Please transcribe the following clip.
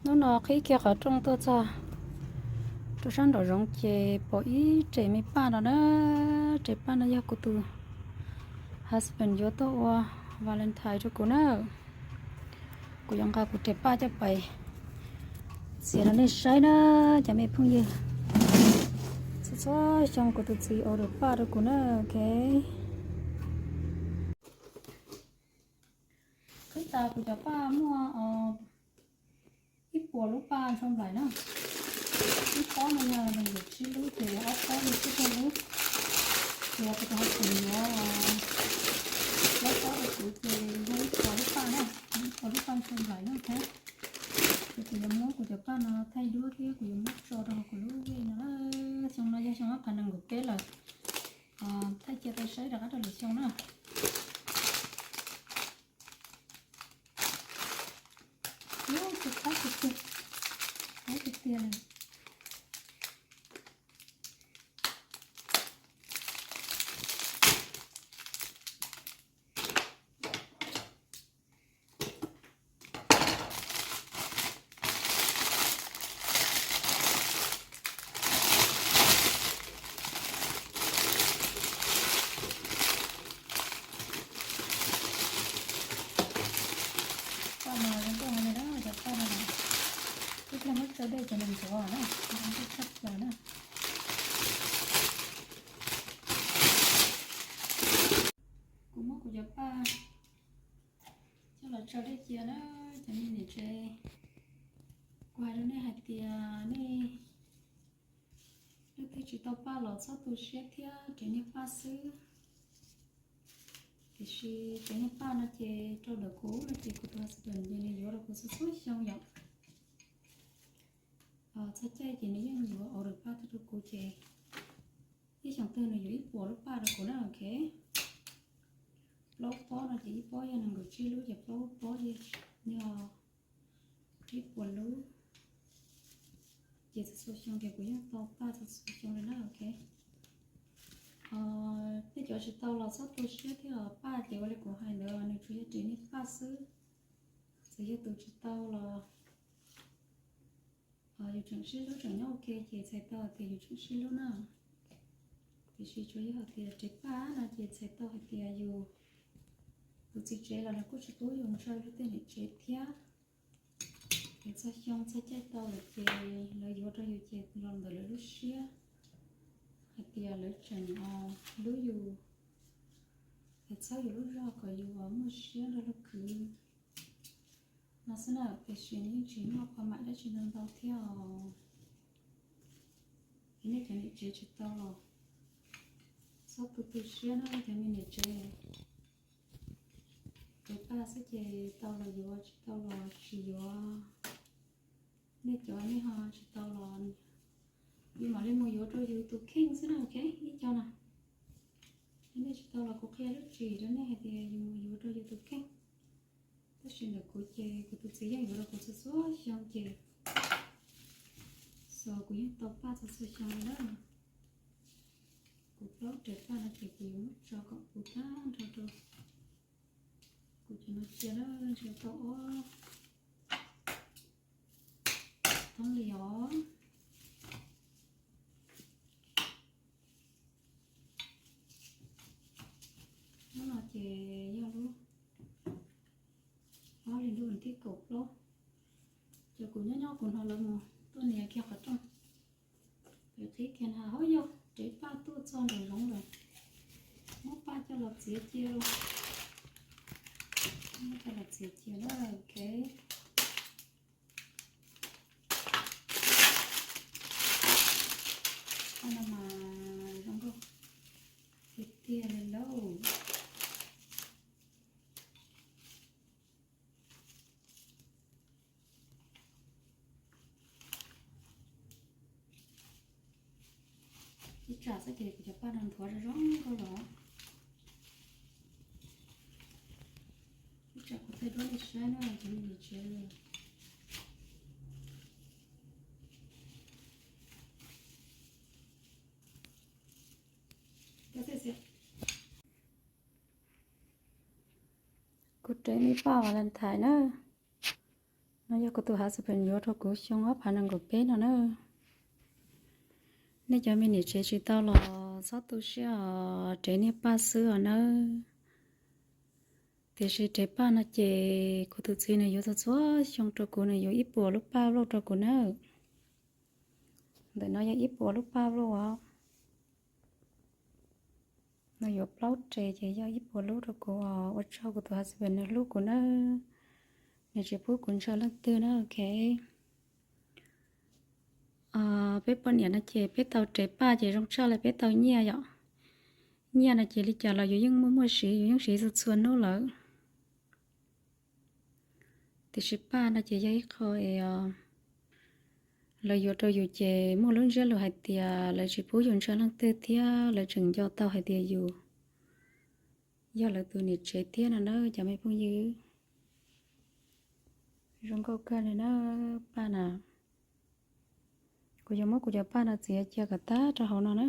Hnub no qhib kiag qhov rooj tuaj txog rau sab nraum zoov ces pom ib rev me paj no na. Rev paj no yog kuv tus husband yuav tuaj ua Valentine rau kuv na. Kuv yuav nqa kuv rev paj coj pais txiav rau nej saib na, cov me phooj ywg. Txhua txhua xyoo kuv tus txiv order paj rau kuv na, ok. Qhib tas kuv cov paj muaj ib puas lub paj ntshua nplaim na. Ib pob no yog nees nkaum tsib lub ces ob pob yog tsib caug lub. Ces kuv tus husband yuav plaub pob rau kuv ces yog ib puas lub paj na, ib puas lub paj ntshua nplaim na thiab. Ces kuv yuav muab kuv cov paj no thaij duab thiab kuv yuav muab tso rau hauv kuv lub vij no na. Xyoo no yog xyoo ob phav nees nkaum peb lawm. Thaij cia rau saib rov qab rau lwm xyoo na. Ub, tus qab tiag tiag, qab tiag tiag li. Paj mas zoo nkauj heev li na, cov paj no na, ib pliag muab tso dej cov nees ntxuav na, zoo nkauj tshaj plaws na. Kuv muab kuv cov paj coj los tso dej cia na, cov me niam tsev. Kuv hais rau nej hais tias nej leej twg tsis tau paj los txhob tu siab thiab, rev niag paj xwb. Tiam sis rev niag paj no ces rau ntawm kuv no ces kuv tus husband ces nws yuav rau kuv txhua txhua xyoo yom. Txog caij ces nws yeej yuav order paj tuaj rau kuv ces ib xyoos twg nws yuav ib puas lub paj rau kuv na, ok. Plaub pob no ces ib pob yog nees nkaum tsib lub ces plaub pob yog ib puas lub. Ces txhua txhua xyoo ces kuv yeej tau paj txhua txhua xyoo li na, ok. Tej cov tsis tau los txhob tu siab thiab, paj ces ua li kuv hais ntawd nws tsuas yog rev niag paj xwb. Txawm yog tus tsis tau los yus tseem sib hlub tseem nyob ua ke ces txhais tau hais tias yus tseem sib hlub na. Tiam sis tsuas yog hais tias rev paj no ces txhais tau hais tias yus tus txiv tsev los nws kuj tsis pub yus ntshaw luag tej niam tsev thiab. Es txog xyoo txog caij tau lawm ces lawv yuav rau yus ces los ntawm lawv lub siab hais tias lawv tseem hlub yus, es txhawb yus lub zog kom yus muaj siab nrog luag khwv no xwb na. Tiam sis nws yeej tsis muaj qhov mam dab tsi ntau ntau thiab os. Es nej cov niam tsev tsis tau los txhob tu tu siab na cov me niam tsev. Rev paj xwb ces tau los yuav, tsis tau los tsis yuav. Nej cov nej ho tsis tau los yus mam li mus yuav rau yus tus kheej xwb na, ok, ib co na. Nej tsis tau los kuv qhia lub tswv yim rau nej hais tias yus mus yuav rau yus tus kheej. Tab sis ntawm kuv ces kuv tus txiv yeej yuav rau kuv txhua txhua xyoo ces xyov kuv yeej tau paj txhua txhua xyoo li na. Kuv plaub rev paj no ces kuv yuav muab tso kom puv tag nrho rau kuv cov no cia na, ntshe tau ob thoob li os. Lub no ces yog lub ob hlis ntuj vas thib kaum plaub. Ces kuv nyob nyob kuv hnov lawv mus tuaj nias kiag qhov rooj. Kuv qhib kiag na, hauv yog rev paj tuaj txog nraum zoov lawm. Muab paj coj los txiav cia, muab coj los txiav cia na, ok. Paj no mas zoo nkauj tiag tiag li lauj. Ib tsam xwb ces kuv cov paj no nthuav zoo zoo nkauj los. Ib tsam kuv thaij duab nej saib na cov me niam tsev. Kuv rev me paj Valentine na. Yog kuv tus husband yuav rau kuv xyoo ob phav nees nkaum peb no na. Nej cov me niam tsev tsis tau los txhob tu siab os, rev niag Paj xwb os nawb. Tiam sis rev Paj no ces kuv tus txiv nws yuav txhua txhua xyoo rau kuv, nws yuav ib puas lub Paj Vloj rau kuv na. Ntawm no yog ib puas lub Paj Vloj os. Nws yuav plaub re ces yog ib puas lub rau kuv os. Ua tsaug kuv tus husband nws hlub kuv nawb, nws tsis pub kuv ntshaw leej twg na. Ok, peb poj niam no ces peb tau rev Paj ces zoo tshaj li peb tau nyiaj yom. Nyiaj no ces li cas los yus yeej muaj muaj siv, yus yeej siv txhua txhua hnub lawm. Tiam sis Paj no ces yog ib qho es lawv yuav rau yus ces muaj lub ntsiab lus hais tias lawv tsis pub yus ntshaw leej twg thiab lawv tseem nco tau hais tias yus yog lawv tus niam tsev thiab no na cov me phooj ywg. Zoo nkauj kawg li na Paj na. Kuv yuav muab kuv cov Paj no txiav cia kom tag rau hauv no na.